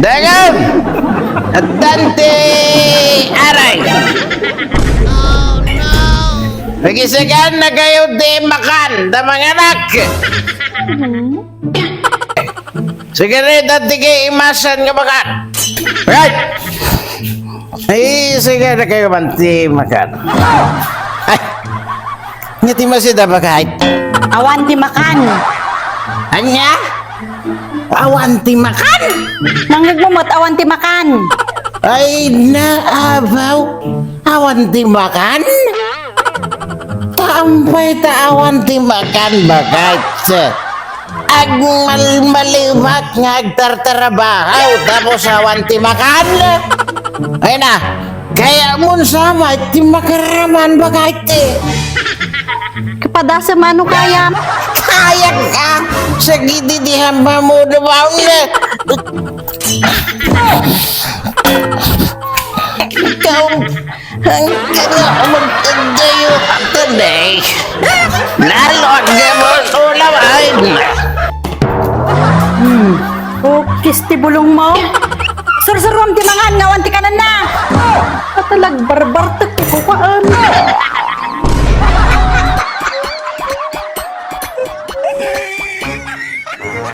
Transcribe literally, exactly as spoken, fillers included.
Dagan! Addan ti aray! Pagisagannakayo ti makan, ta manganak! Sige, dayta ti kaimasan nga makan! Right! Ay, sige na kayo man ti makan. Ay, nga ti masida bagay. Awan ti makan. Anya? Awan ti makan? Nangngegmo met awan ti makan. Ay, naabaw. Awan ti makan? Tampay ta awan ti makan, bagay. Agmalmalimak nga agtartarabaho, tapos awan ti makan. Ay na, kaya mo sama ti makaraman, bagay ti. Kapadasem ano kaya? Kaya ka, sa gidi di hamba mo dumaon na. Ikaw, ang kanya magkagayo ako, Day. Lalo ang gamon ulam ay. Hmm. O, kisti bulong mo. Sursurom ti mangan nga awan ti kananna. Katalag barbartek ti kukuan.